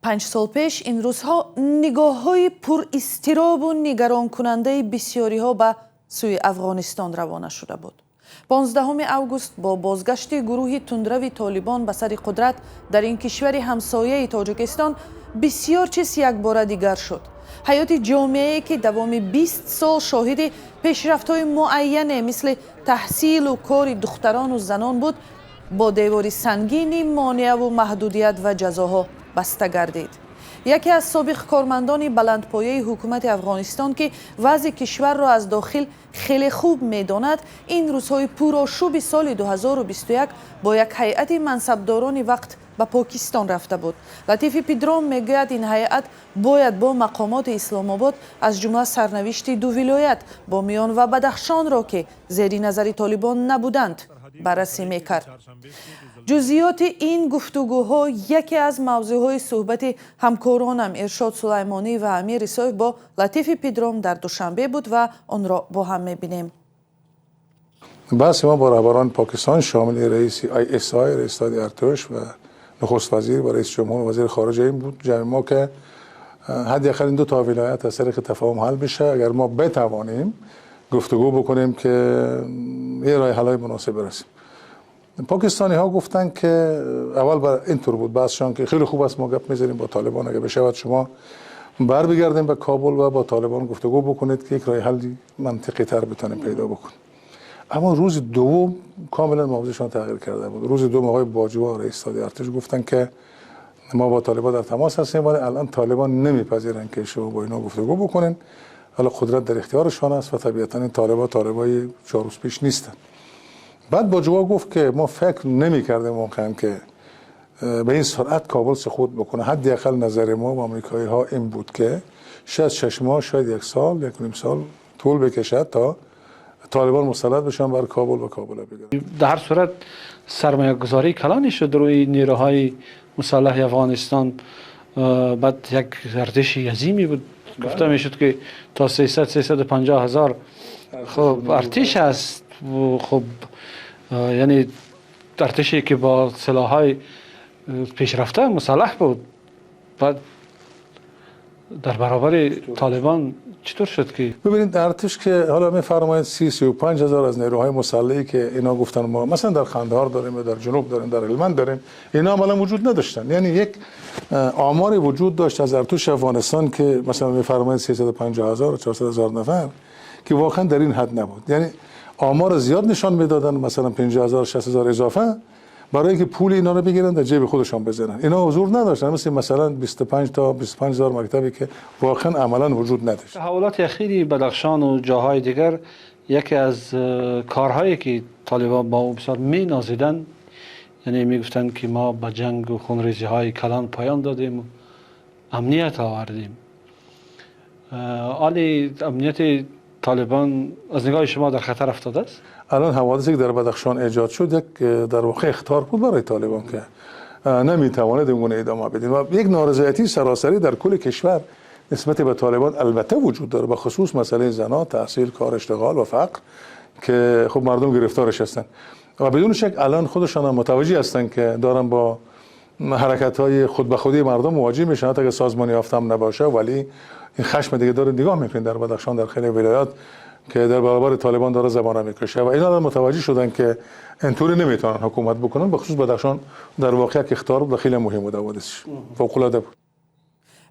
5 сол пеш ин рӯзҳо нигоҳҳои пуристиробу нигаронкунандаи бисёриҳо ба сӯи Афғонистон равона шуда буд. 15 август бо бозгашти гурӯҳи тундрави Толибон ба сари қудрат дар ин кишвари ҳамсояи Тоҷикистон бисёр чиз якбора дигар шуд. Ҳаёти ҷомеае, ки давоми 20 сол шоҳиди пешрафтҳои муайяне, мисли таҳсилу кори духтарону занон буд, бо девори сангини монеаву маҳдудият ва ҷазоҳо баста гардид. Яке аз собиқ кормандони баландпояи ҳукумати Афғонистон, ки вазъи кишварро аз дохил хеле хуб медонад, ин рӯзҳои пурошӯби соли 2021 бо як ҳайати мансабдорони вақт ба Покистон рафта буд. Латифи Пидром мегӯяд, ин ҳайат бояд бо мақомоти Исломобод аз ҷумла сарнавишти ду вилоят, Бомиён ва Бадахшонро, ки зери назари Толибон набуданд, баррасӣ мекард. Ҷузъиёти ин гуфтугӯҳо яке аз мавзӯъҳои суҳбати ҳамкоронам Иршод Сулаймонӣ ва Амир Исоев бо Латифи Пидром дар Душанбе буд ва онро бо ҳам мебинем. بحث ما با رهبران پاکستان شامل رئیس ISI، رئیس ستاد ارتش و نخست وزیر و رئیس جمهور و وزیر خارجه این بود، جمع ما، که حداقل این دو تا ولایت از طریق تفاهم حل بشه، اگر ما بتوانیم گفتگو بکنیم که یه راه حل مناسب برسیم. پاکستانی ها گفتن که اول بر اینطور بود بحثشان که خیلی خوب است، ما گپ میزنیم با طالبان، اگر بشود شما بر بگردیم به کابل و با طالبان گفتگو بکنید که یک راه حل منطقی تر بتونیم پیدا بکنیم. اما روز دوم کاملا موضعشان تغییر کرده بود. روز دوم آقای باجوا، رئیس ستاد ارتش، گفتن که ما با طالبان در تماس هستیم، ولی الان طالبان نمیپذیرن که شما با اینا گفتگو بکنین. حالا قدرت در اختیارشان است و طبیعتا این طالبان طالبای 4 روز پیش نیستن. بعد باجوا گفت که ما فکر نمی کردیم واقعا که به این سرعت کابل سقوط بکنه. حداقل نظر ما و آمریکایی ها این بود که شاید 6 ماه، شاید یک سال، 1.5 سال طول بکشد تا طالبان مسلط بشن بر کابل و کابل بگیرن. در هر صورت سرمایه گذاری کلانی شد روی نیروهای مسلح افغانستان. بعد یک ارتش عظیمی بود. گفته میشد که تا 300 350 هزار خب ارتش است. خب یعنی ارتشی که با سلاح‌های پیشرفته مسلح بود. بعد در برابر طالبان چطور شد که ببینید، ارتش که حالا میفرمایید 30 35 هزار از نیروهای مسلحی که اینا گفتن ما مثلا در قندهار داریم یا در جنوب داریم، در هلمند داریم، اینا عملا وجود نداشتن. یعنی یک آماری وجود داشت از ارتش افغانستان که مثلا میفرمایید 350 هزار و 400 هزار نفر که واقعا در این حد نبود. یعنی آمار زیاد نشان میدادن، مثلا 50 هزار، 60 هزار اضافه، برای اینکه پول اینا رو بگیرن در جیب خودشان بزنن. اینا حضور نداشتن، مثلا 25 تا 25 هزار مکتبی که واقعا عملا وجود نداشت. تحولات اخیری بدخشان و جاهای دیگر، یکی از کارهایی که طالبان با او بسیار می نازیدن، یعنی میگفتند که ما به جنگ و خونریزی های کلان پایان دادیم و امنیت آوردیم. حالی امنیت طالبان از نگاه شما در خطر افتاده است؟ الان حوادثی که در بدخشان ایجاد شد یک در واقع اخطار بود برای طالبان که نمیتواند این گونه ادامه بدیم و یک نارضایتی سراسری در کل کشور نسبت به طالبان البته وجود داره، به خصوص مسئله زنا، تحصیل، کار، اشتغال و فقر که خب مردم گرفتارش هستن و بدون شک الان خودشان هم متوجه هستن که دارن با حرکت های خود به خودی مردم مواجه میشن، حتی اگه سازمان یافته هم نباشه، ولی این خشم دیگه داره نگاه میکنین در بدخشان، در خیلی ولایات که در برابر طالبان داره زبانه میکشه و اینا الان متوجه شدن که اینطوری نمیتونن حکومت بکنن. به خصوص بدخشان در واقع یک اخطار بود و خیلی مهم بود، حوادثش فوق العاده بود.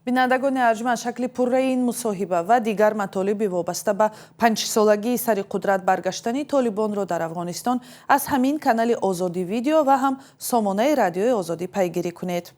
Бинандагони арҷманд, шакли пурраи ин мусоҳиба ва дигар матолиби вобаста ба панҷсолагии сари қудрат баргаштани толибонро дар Афғонистон аз ҳамин канали Озодӣ Видео ва ҳам сомонаи Радиои Озодӣ пайгирӣ кунед.